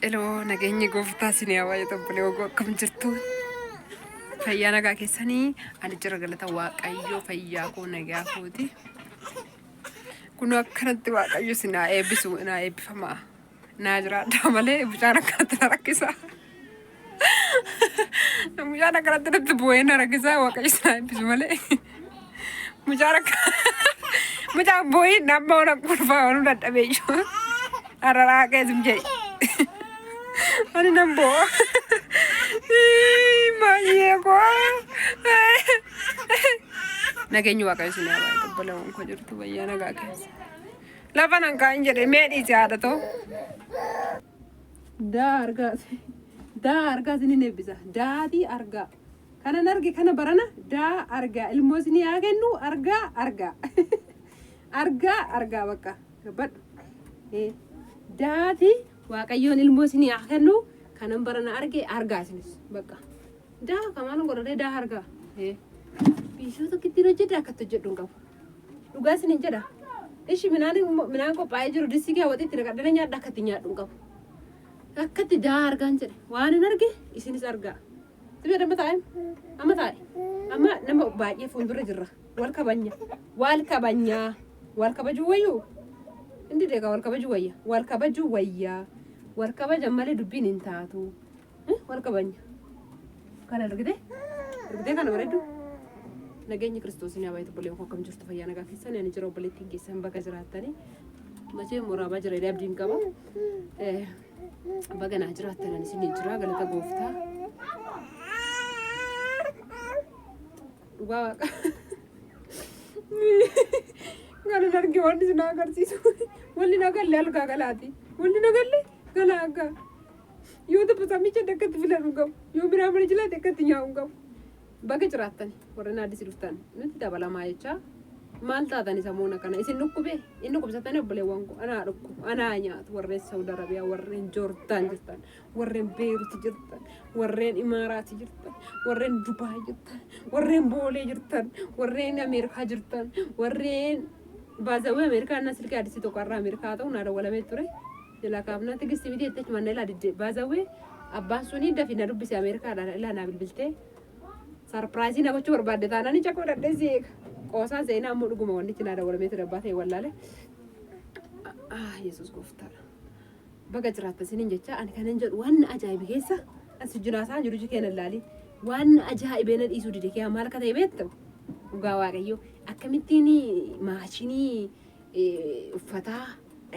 Eloo nageenyi gooftaa isin haa baay'atu obboleewwan koo akkam jirtu? Fayyaa nagaa keessanii ani jira galata waaqayyoo fayyaa koo nagaa kooti. Kun akkanatti waaqayyo isin haa eebbisu naa eebbifamaa. Naa jiraadhaa malee mucaan akkanatti na rakkisa. Mucaan akkanatti natti bu'ee na rakkisa waaqayyo isin haa eebbisu malee. Mucaan akka mucaan boo'ii nama ona kurfaa onu dadhabee jiru. Araraa keessum jedhe. Ani nan boo'a. Baay'ee koo. Nageenyi waaqayyo isin haa baay'atu obboleewwan koo jirtu bayyaa nagaa keessa. Lafa nan kaa'in jedhe mee dhiisi haadha too. Daa argaa daa argaa isinin eebbisa daatii argaa. Kanan arge kana barana daa argaa ilmoo isinii haa kennu argaa argaa argaa argaa bakka gabbadhu Eh, daati waaqayyoon ilmoo isinii haa kennu kanan barana arge argaa isinis bakka daa kamaan godhadhee daa argaa Eh, biishoo tokkittiin hojjedha akkatti hojjedhu hin qabu dhugaa isinin jedha ishi midhaan midhaan qophaa'ee jiru distii kee waxiitti naqadhee nyaadha akkatti nyaadhu hin qabu akkatti daa argaan jedhe waan hin arge isinis argaa. Sibee amma taa'e amma taa'e amma nama baay'ee fuuldura jirra wal kabanya wal kabanya wal kabajuu wayyuu inni deegaa wal kabajuu wayya wal kabajuu wayya wal kabajan malee dubbiin hin taatu wal kabanya kana argite argite kana bareedu nageenyi kiristoos ni abaayatu obboleen koo akkam jirtu fayyaa nagaa keessan ani jira obboleettiin keessan baga jiraattanii machee muraabaa jira jedhee abdiin qaba. Baga naa jiraattan ani isin jira galata gooftaa. Dhugaa waaqa. Kanan arge wanni isin agarsiisu. Wanni na galle algaa galaati. Wanni na galle galaa akka. Yoo taphasamicha akkatti filan qabu. Yoo biraa mana jilaate akkatti nyaa'u qabu. Baga jiraattan warreen addisi dhuftan nutti dabalamaa jechaa maal taatani samoona kana isin dhukkube inni dhukkubsatani obboleewwan koo anaa dhukkubu anaa nyaatu warreen Saudi Arabiyaa warreen Joordaan jirtan warreen Beeruti jirtan warreen Imaaraati jirtan warreen Dubaay jirtan warreen Boolee jirtan warreen Ameerikaa jirtan warreen baazawee Ameerikaa na silkii addisii tokko har'a Ameerikaa ta'u naa dawwalamee ture jalaa kaafnaa tigisti miti jettee achumaan na ilaa didde baazawee abbaan suni dafi na dubbise Ameerikaadhaan ilaa naa bilbiltee Sarpiraayizii na gochuu barbaadde taanaan ija koo dhadhee si eega. Qoosaan seenaa ammoo dhuguma wannichi naa dawwalamee ture abbaa ta'e wallaale. Ah, Yesuus gooftaadha. Baga jiraatta isiniin jecha ani kanan jedhu waan na ajaa'ibe keessa as jinaasaa jiru iji keenya ilaali. Waan na ajaa'ibee na dhiisuu dide kee maal akka ta'e beektu? Dhugaa Waaqayyoo akkamittiin maashinii uffataa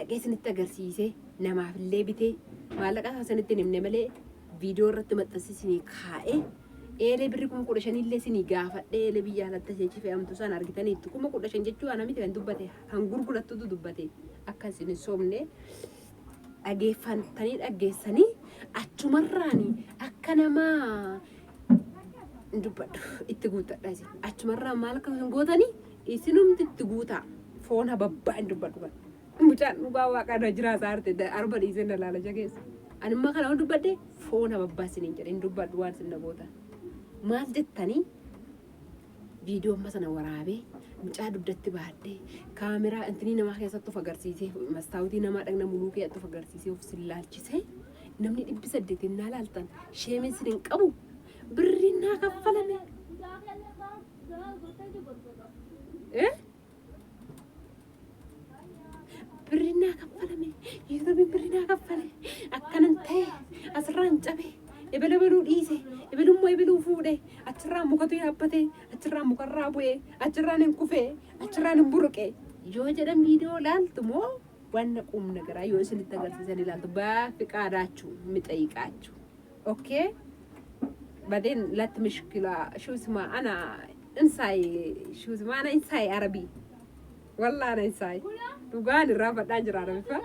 dhaqee isinitti agarsiisee namaaf illee bitee maallaqa isaa isinitti hin himne malee viidiyoo irratti maxxansee isinii kaa'ee eelee birri 15,000 illee isinii gaafadhee eelee biyya alatti ishee fe'amtu sana argitaniittu 15,000 jechuu ana miti kan dubbate kan gurgurattutu dubbate akka isin hin soomne dhageeffantanii dhaggeessanii achumarraani akka namaa hin dubbadhu itti guuttadha isin achumarraa maal akka isin gootanii isinumti itti guutaa foon hababbaa hin dubbadhu kan mucaan dhugaa waaqaa irra jiraa isaa arte arba dhiisee na laala jakeessa ani immoo kana waan dubbadhe foon hababbaa isiniin jedhe hin dubbadhu waan isin na gootan maal jettanii viidiyoo amma sana waraabee mucaa dugdatti baadhee kaameraa intinii namaa keessatti of agarsiisee mastaawutii namaa dhagna muluu keessatti of agarsiisee of sillaalchisee namni 800 innaa laaltan sheemiin sin hin qabu birriin naa kaffalame. Eh? Birriin naa kaffalame yuutuubiin birrii naa kaffale akkanan ta'e asirraan cabe ebelu ebeluu dhiise ebelummoo ebeluu fuudhe achirraa mukatu yaabbate achirraa mukarraa bu'e achirraan hin kufe achirraan hin buruqe yoo jedhan viidiyoo laaltu moo wanna qumna garaa yoo isinitti agarsiisan ilaaltu baafiqaadaachuu mixayiqaachuu okay بعدين لا مشكلة شو اسمه أنا انساي شو اسمه أنا انساي عربي والله أنا انساي dhugaan irraa fadhaan jira arabiffa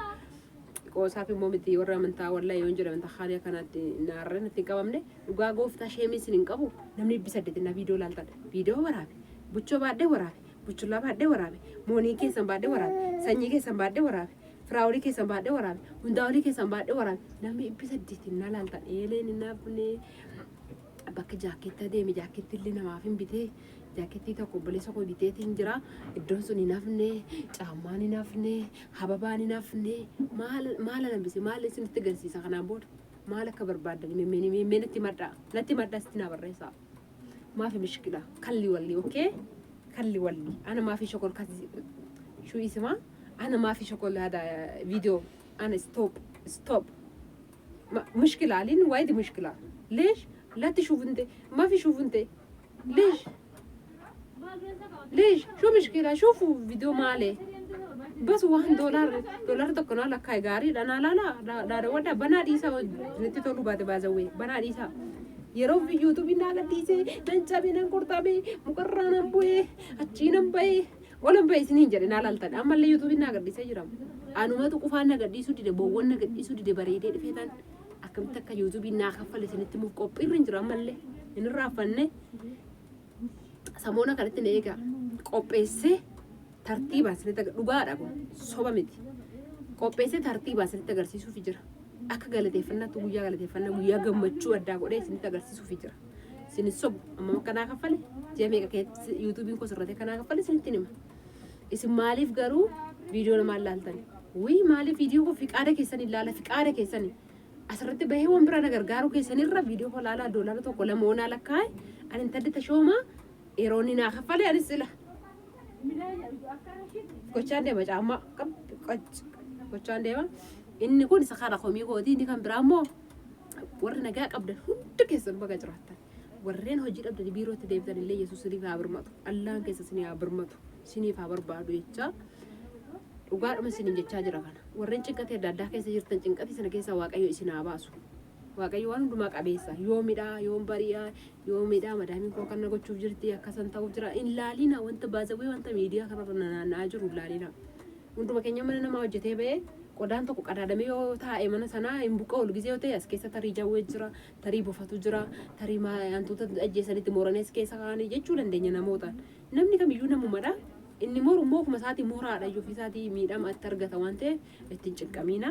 qoosaaf immoo miti warra amantaa wallahi yoon jedhe amantaa haaliya kanaatti naarreen itti hin qabamne dhugaa gooftaa sheemii isin hin qabu namni 800 na viidiyoo laaltan viidiyoo waraabe buchoo baadhee waraabe buchullaa baadhee waraabe moonii keessan baadhee waraabe sanyii keessan baadhee waraabe firaawolii keessan baadhee waraabe hundaawolii keessan baadhee waraabe namni 800 na laaltan eeleen hin hafne bakka jaakkeetta deeme jaakkeetti illee namaaf hin bitee Jaakettii tokko obboleessa koo biteetiin jira. Iddoon sun hin hafne, caammaan hin hafne, hababaan hin hafne. Maal maal hambise maal isinitti agarsiisa kanaan booda? Maal akka barbaaddan mimmee mimmee natti madhaa. Natti madhaa sitti naa barreessaa. Maafi mishkila kalli walli okay? Kalli walli ana maafi shokol kasi shuu isima ana maafi shokol hada video ana stop stop مشكلة لين وايد مشكلة ليش لا تشوف انت ما في شوف انت ليش ليش شو مشكلة شوفوا فيديو مالي بس 1 دولار دولار tokko naa lakkaa'e gaariidha naa laala daawwadha banaa dhiisaa itti tolu baate baasawwee banaa dhiisaa yeroo yuutuubii naa gadhiise nan cabe nan qorxame mukarraa nan bu'ee achii nan ba'ee olan ba'e isiniin jedhe naa laaltan ammallee yuutuubii naa gadhiisee jira anumatu qufaan na gadhiisuu dide boowwan na gadhiisuu dide bareedee dhufee tan akkamitti akka yuutuubii naa kaffale isinitti muuf qophiirra hin jiru ammallee hin irraanfanne samoona kanatti na eegaa qopheessee tartiibaan isinitti dhugaadha kun soba miti qopheessee tartiibaan isinitti agarsiisuuf jira akka galateeffannaatti guyyaa galateeffannaa guyyaa gammachuu addaa godhee isinitti agarsiisuuf jira isin sobu amma akka naa kaffale ji'a meeqa keessatti yuutuubiin koo sirratee akka naa kaffale isinitti hima isin maaliif garuu viidiyoo namaa ilaaltan wii maaliif viidiyoo koo fiqaada keessan ilaala fiqaada keessan asirratti bahee waan biraa na gargaaruu keessanirra viidiyoo koo ilaalaa doolaara 1 2 onaa lakkaa'e ani intalli tashoomaa yeroo inni naa kaffale anis ila gochaan deema caammaa gochaan deema inni kun isa kana komii kooti inni kan biraa immoo warri nagaa qabdan hundi keessan baga jiraattan warreen hojii dhabdanii biirootti deebitan illee Yesuus isiniif haa birmatu Allaan keessa isinii haa birmatu isiniif haa barbaadu jechaa dhugaadhuma isiniin jechaa jira kana warreen cinqatee adda addaa keessa jirtan cinqatii sana keessa Waaqayyo isin haa baasu Waaqayyo waan hundumaa qabeessa yoomidha yoom bari'a yoomidha madaamiin koo akkana gochuuf jirti akkasan ta'uuf jira hin laalina wanta baazawee wanta miidiyaa kanarra naanna'aa jiru hin laalina hunduma keenya mana namaa hojjetee ba'ee qodaan tokko qadaadamee yoo taa'e mana sanaa hin buqqa'u ol gisee yoo ta'e as keessa tarii jawwee jira tarii bofatu jira tarii hantuuta ajjeesanitti mooranii as keessa kaa'anii jechuu dandeenya namootaan namni kamiyyuu namumadha inni moru immoo ofuma isaatii moraadha iyyuu ofii isaatii miidhama itti argata waan ta'eef ittiin cinqamiina.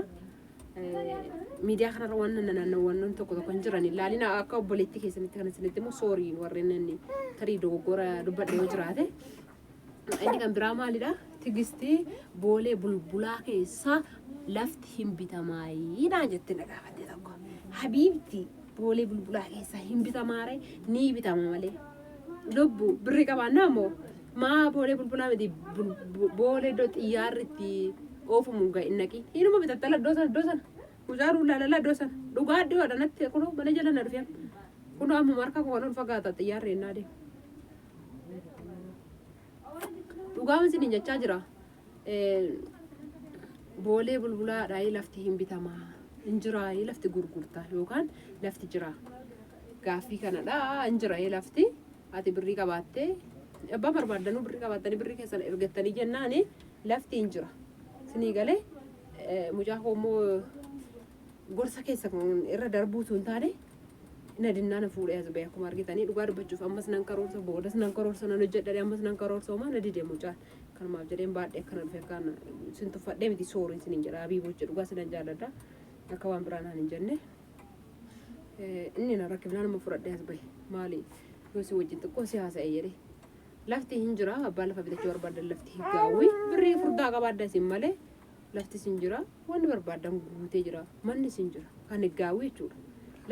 Miidiyaa kanarra waan naannawwan tokko tokko hin jiran ilaalina akka obboleettii keessanitti kan isinitti immoo sorry warreen inni tarii dogoggora dubbadhe yoo jiraate. Inni kan biraa maalidha? Tigistii boolee bulbulaa keessaa lafti hin bitamaayii naan jette na gaafatte tokko. Habiibti boolee bulbulaa keessaa hin bitamaare ni bitama malee. Lubbu birrii qabaannaa moo maa boolee bulbulaa miti boolee iddoo xiyyaarri itti oofamu hin naqi. Inuma bitattala iddoo sana iddoo sana. Mucaan laalala iddoo sana. Dhugaa dhiyoodha natti kunoo mana jala na dhufee. Kunoo ammuma harka koo kan ol fagaata xiyyaarri ennaa deemu. Dhugaan isiniin jechaa jira. Boolee bulbulaadhaa lafti hin bitamaa. Hin jiraa lafti gurgurtaa yookaan lafti jira. Gaaffii kanadha hin jira lafti. Ati birrii qabaattee abbaa barbaaddanuu birrii qabaattanii birrii keessan ergattanii jennaani lafti hin jira. Isinii galee mucaa koo immoo gorsa keessa irra darbuutu hin taane na dinnaa na fuudhee as ba'e akkuma argitanii dhugaa dubbachuuf ammas nan karoorsa boodas nan karoorsa nan hojjedhadhe ammas nan karoorsa homaa na dide mucaan kanumaaf jedheen baadhee akkana dhufe akkaan sin tuffadhee miti sorry sinin jedha abiiboche dhugaa sinan jaalladha akka waan biraa naan hin jenne inni na rakkifnaan nama fudhadhee as bahe maali yoo si wajjin xiqqoo si haasa'e jedhe lafti hin jira abbaa lafa bitachuu barbaadan lafti hin gaawwi birrii furdaa qabaadda isin malee lafti sin jira wanni barbaadan guutee jira manni sin jira kan gaawwi jechuudha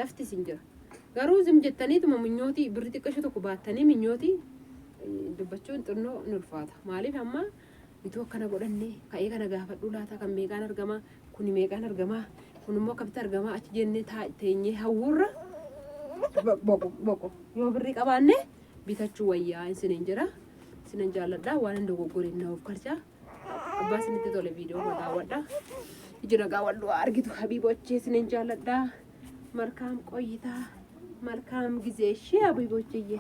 lafti sin jira garuu zim jettaniituma minyootii birri xiqqasho tokko baattanii minyootii dubbachuun xinnoo ni ulfaata maaliif amma itoo akkana godhanne ka'ee kana gaafadhu laata kan meeqaan argamaa kuni meeqaan argamaa kun immoo akkamitti argamaa achi jennee teenyee hawwurra boqo boqo yoo birrii qabaanne bitachuu wayyaa isiniin jira isinan jaalladha waan hin dogoggoriin na of kalchaa abbaa isinitti tole viidiyoo koo daawwadha iji nagaa wal argitu habiibochee isinin jaalladha መልካም ቆይታ መልካም ጊዜ እሺ habiibochiyye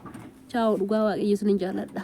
chaawo dhugaa waaqayyo isinin jaalladha.